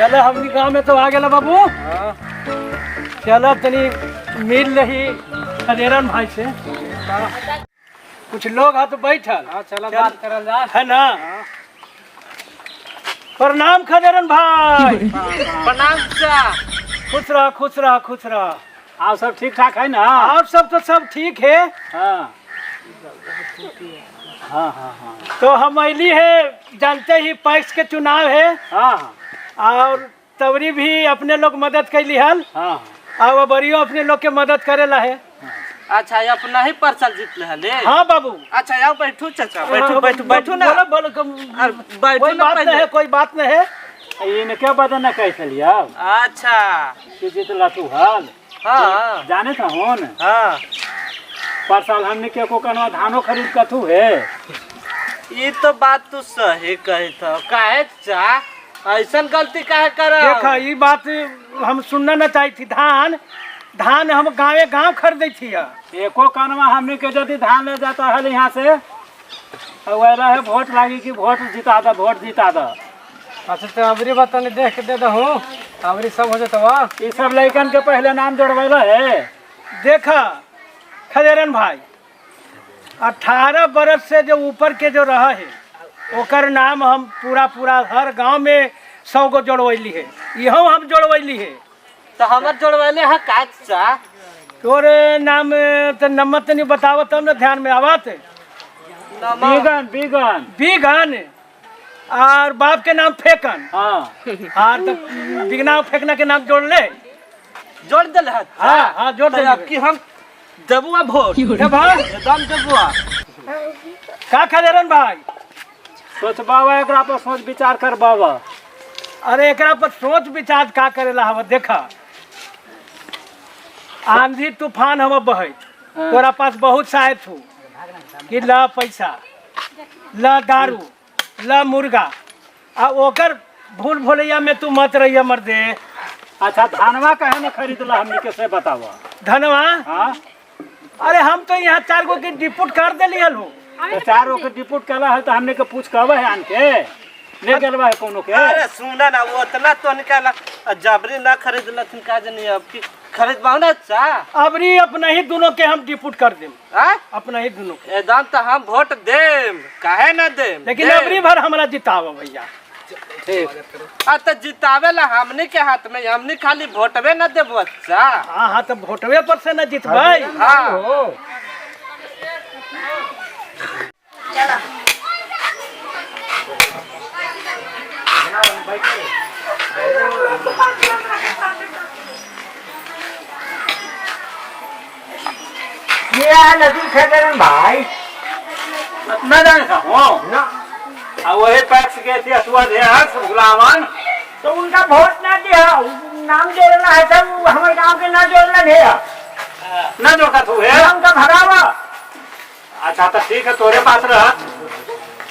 चलो हमनी गांव में तो आ गेला बाबू। चलो तनी मिल रही खदेरन भाई से। कुछ लोग हाथ बैठल। हाँ चलो चल। बात करल जा। है ना। प्रणाम खदेरन भाई। प्रणाम चाचा। खुश रह, खुश रह, खुश रह। आप सब ठीक ठाक है ना? आप सब तो सब ठीक है। हाँ हाँ हाँ हाँ। तो हम अली है, जानते ही पैक्स के चुनाव है। हाँ और तवरी भी अपने लोग मदद कैली हल। हाँ। और अबरियो अपने लोग के मदद करेला है। अच्छा, ये अपना ही परसल जीत ले हले। हाँ बाबू। अच्छा आओ बैठू चाचा, बैठू बैठू बैठू ना। बोलो बोलो अरे बैठू कोई ना बात नहीं पहले। है, कोई बात नहीं है। इनके बदन न कैसे लिया अच्छा कि जीतला तू हल। हाँ जाने था होन। हाँ। पर साल हमने के को कनवा धानो खरीद कथू है। ये तो बात तू सही कही था। काहे चाचा ऐसा गलती काहे कर? देखा ये बात हम सुनना न चाही थी। धान धान हम गाँवे गाँव खरीदे थी। एको कनवा हमने के यदि धान ले जाता हल यहाँ से और वह रहे वोट लागी कि वोट जिता दा, वोट जिता दा। अच्छा तो अबरी बात तनी देख के दे दहूँ, अबरी सब हो जतवा। ये सब लड़कन के पहले नाम जोड़वेला है। देखा खदेरन भाई, 18 बरस से जो ऊपर के जो रहा है ओकर नाम हम पूरा पूरा हर गांव में 100 गो जोड़वैली है। इहो हम जोड़वैली है। तो हमर जोड़वैले है का चाचा? तोरे नाम तो नंबर तनी बतावत तब न ध्यान में आवत। बीगन बीगन बीगन और बाप के नाम फेकन। हाँ। हाँ तो बिगना फेकना के नाम जोड़ ले। जोड़ दिल है। हाँ हाँ जोड़ दे। अब की हम देबुआ वोट। देबा? एकदम देबुआ। का खदेरन भाई? सोच बाबा एकरा पर सोच विचार कर बाबा। अरे एकरा पर सोच विचार का करेला हवा। देखा आंधी तूफान हवा बहत, तोरा पास बहुत सायत हो कि ल पैसा ल दारू ल मुर्गा, आ ओकर भूल भुलैया में तू मत रहिया मर्दे। अच्छा धनवा काहे न खरीदला हमनी के से बतावा? धनवा? हाँ। अरे हम तो यहाँ 4 गो के डिपुट कर देली हल हो। तो 4 गो के डिपुट कला है तो हमने के पूछ कहवा है आन के ले गेलवा है कोनो के। अरे सुना ना, वो उतना तो निकाला जबरी ना खरीदलथिन का जनी अब की खरीदबाऊ ना चा। अबरी अपना ही दोनों के हम डिपुट कर देम। आ? अपना ही दोनों के। एकदम तो हम वोट देम, काहे ना देम, लेकिन देम। अबरी भर हमरा जितावा भैया। ठीक। आ तो जितावे ला हमनी के हाथ में, हमनी खाली वोटवे ना देबो। अच्छा। हाँ हाँ तो वोटवे पर से ना जितबै। हाँ। ये नदी खेतरन भाई। ना जाने था हो। ना। आ वही पैक्स के थे अथवा अध्यक्ष गुलामन। तो उनका वोट ना दिया, नाम जोड़ना है सब हमारे गांव के ना जोड़ना है। ना जोड़ता तू है? उनका भगावा। अच्छा तो ठीक है, तोरे पास रहा।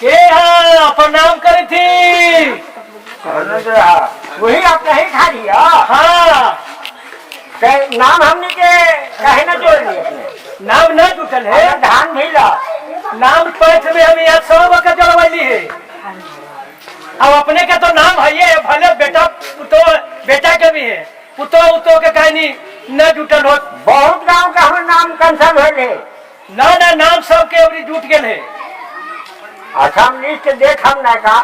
के है प्रणाम करी थी। वही आप नहीं खा लिया। हाँ। ते नाम हमने के काहे ना जोड़ लिए अपने? नाम ना जुटल है। अरे धान भी ला। नाम पैठ में हम यहाँ 100 का जोड़वैली है। अब अपने के तो नाम है ये, भले बेटा पुतो बेटा के भी है, पुतो उतो के कहीं न जुटल हो। बहुत गांव का हम नाम कंसर्न हो गए। ना ना नाम सबके अबरी जुट गए है। अच्छा हम लिस्ट देख हम ना का।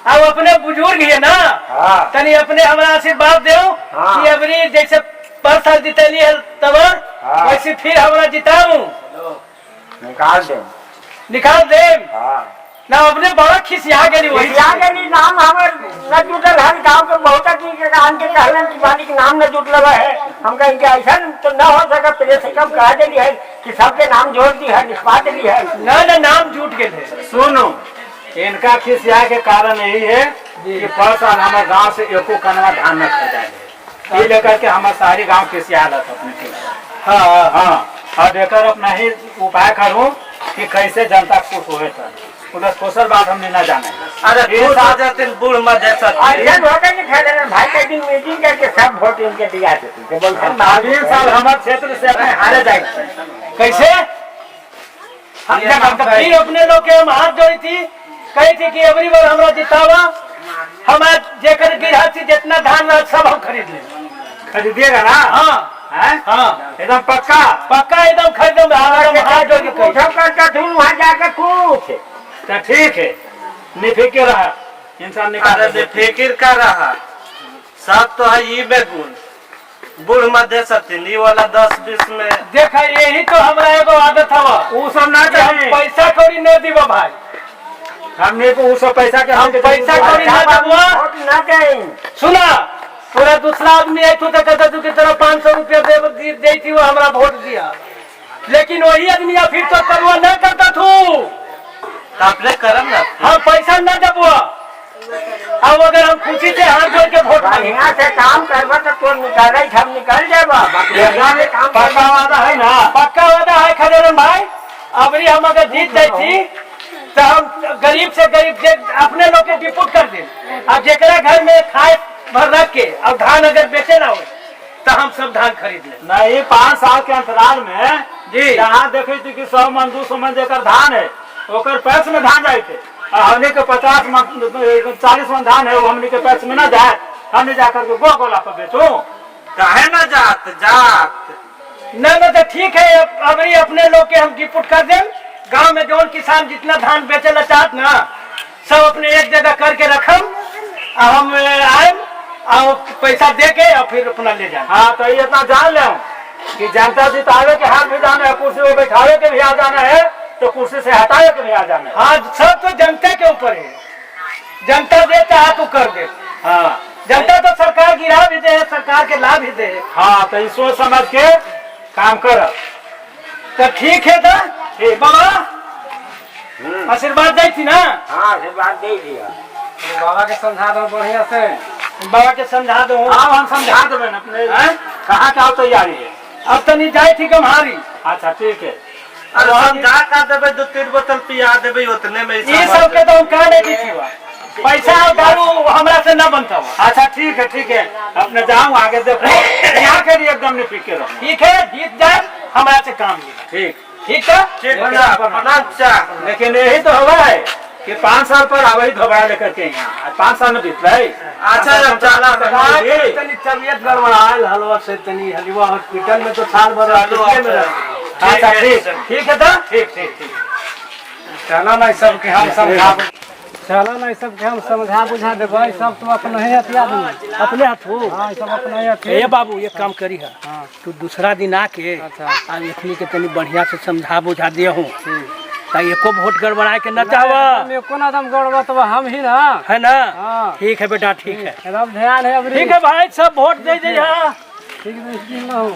अब अपने बुजुर्ग है ना। हाँ। तनी अपने हमरा आशीर्वाद देओ हाँ। कि अबरी जैसे पर साल जितली है तब हाँ। वैसे फिर हमरा जिताऊं। निकाल दे। निकाल दे। हाँ। ना अपने बड़ा खिसिया गेली वही। खिसिया गेली, नाम हमर न जुटल है। गांव के बहुत आदमी के आन के कहलन कि मालिक के नाम न जुटल है। हम कहें कि ऐसा तो न हो सका, प्रेस से कम कह देली है कि सबके नाम जोड़ दी है, लिखवा देली है। ना ना नाम जुट गए है। सुनो, इनका खिसिया के कारण यही है कि पर साल हमारे गांव से एको कनवा धान न खरीदा है, ये लेकर के हमारे सारे गांव खिसिया हालत अपने के। हाँ। हाँ, और एकर अपना ही उपाय करूँ कि कैसे जनता खुश होए। उधर सोशल बात हमने ना जाने। अरे ये खुश हो साथ- जाते हैं, बूढ़ मत जैसा। ऐसा होता नहीं खेल भाई, कई दिन मीटिंग करके सब वोट इनके दिया देते थे। बोलते हैं, हाँ, 20 साल हमारे क्षेत्र से अपने हारे जाएंगे। कैसे? हम ये हम तो फिर अपने लोग के हम हाथ जोड़ी थी, कही थी कि अबरी बार हमरा जितावा, हम जेकर गृहस्थी जितना धान रहा सब हम खरीद ले। खरीदिएगा ना? हाँ। हैं? हाँ। एकदम पक्का? पक्का एकदम खरीदम, एकदम हाथ जोड़ के कही। पूछो करता तू वहाँ जाके पूछ। तो ठीक है, निफिक्र रहा इंसान निकाल अरे बेफिक्र का रहा, सब तो है ई में गुण। बूढ़ मध्य सतीन ई वाला 10-20 में। देखा यही तो हमरा एगो आदत हवा, वो सब ना कि हम चाहिए पैसा कौड़ी न दीबो भाई। हमने को वो सब पैसा के हम पैसा कौड़ी ना देबो। वोट न दें। सुना, पूरा दूसरा आदमी आई तो कहता तू की तरह 500 रुपया दे दे थी, वो हमरा वोट दिया, लेकिन वही आदमी या फिर तो करवा न करता थू। तो अपने करम ना। हम पैसा न देबो। अब अगर हम खुशी से हाथ जोड़ के वोट मांगे, बढ़िया से काम करबा तो तोर निकाले हम निकल जाबा। बढ़िया से काम पक्का करबा। वादा है ना? पक्का वादा है खजरन भाई। अबरी हम अगर जीत जाए थी तो हम गरीब से गरीब जे अपने लोग के डिपोट कर दे। अब जेकरा घर में खाए भर रख के अब धान अगर बेचे ना हो तो हम सब धान खरीद ले। नहीं, 5 साल के अंतराल में जी। जहाँ देखे थी कि 100 मन 200 मन जेकर धान है ओकर पैक्स में धान जाए थे, और हमने के 50 मन 40 मन धान है वो हमने के पैक्स में ना जाए, हमने जाकर के गो गोला पर बेचो। काहे ना जात जात? ना ना तो ठीक है, अबरी अपने लोग के हम डिपोट कर दें। गांव में जौन किसान जितना धान बेचे ला चाहत ना सब अपने एक जगह करके रखम, और हम आएम और पैसा दे के और फिर अपना ले जाए। हाँ, तो ये इतना जान ले कि जनता जितावे के हाथ भी जाना है, कुर्सी पे बैठावे के भी आ जाना है, तो कुर्सी से हटावे के भी आ जाना है। हाँ, सब तो जनता के ऊपर है, जनता दे चाहे तो कर दे। हाँ, जनता तो सरकार गिरा भी दे, सरकार के लाभ भी दे। हाँ, तो ये सोच समझ के काम कर। तो ठीक है तो ठीक। बाबा आशीर्वाद दे थी ना? हाँ, आशीर्वाद दे दिया। बाबा के समझा दो बढ़िया से। बाबा के समझा दो। हाँ, हम समझा देबे न अपने। हैं? कहाँ के आओ तैयारी है? अब तो नहीं जाए थी कम्हारी। अच्छा ठीक है। अरे समझा का देबे, 2-3 बोतल पिया देबे उतने में। ये सब के तो हम कहा नहीं थी, पैसा और दारू हमरा से न बनता हुआ। अच्छा ठीक है, ठीक है, अपने जाऊँ आगे देखो, यहाँ के लिए एकदम नहीं फिक्र रहो। ठीक है, जीत जाए हमरा से काम मिला। ठीक ठीक है, ठीक है, प्रणाम चा। लेकिन यही तो हुआ है कि 5 साल पर आवे घबरा लेकर के यहाँ, आज 5 साल में बीत रहा है। अच्छा अब चला। तनी तबियत गड़बड़ायल हलवा से तनी हलवा हॉस्पिटल में तो साल भर हॉस्पिटल में रह। अच्छा ठीक ठीक है तो ठीक ठीक ठीक। चलो ना सबके हम समझा, चलो ना सबके हम समझा बुझा देबै। सब तो अपने ही हथिया आदमी, अपने हाथ हो। हाँ, सब अपने ही हथिया। ए बाबू, एक काम करी है, तू दूसरा दिन आके अच्छा। आ एखनी के तनी बढ़िया से समझा बुझा दिया हूँ, ता एको वोट गड़बड़ाए के न चाहवा। एको ना दम गड़बड़ तो हम ही ना है ना? हाँ। ठीक है बेटा, ठीक है, एकदम ध्यान है अबरी। ठीक है भाई, सब वोट दे दे। ठीक है, ना हो।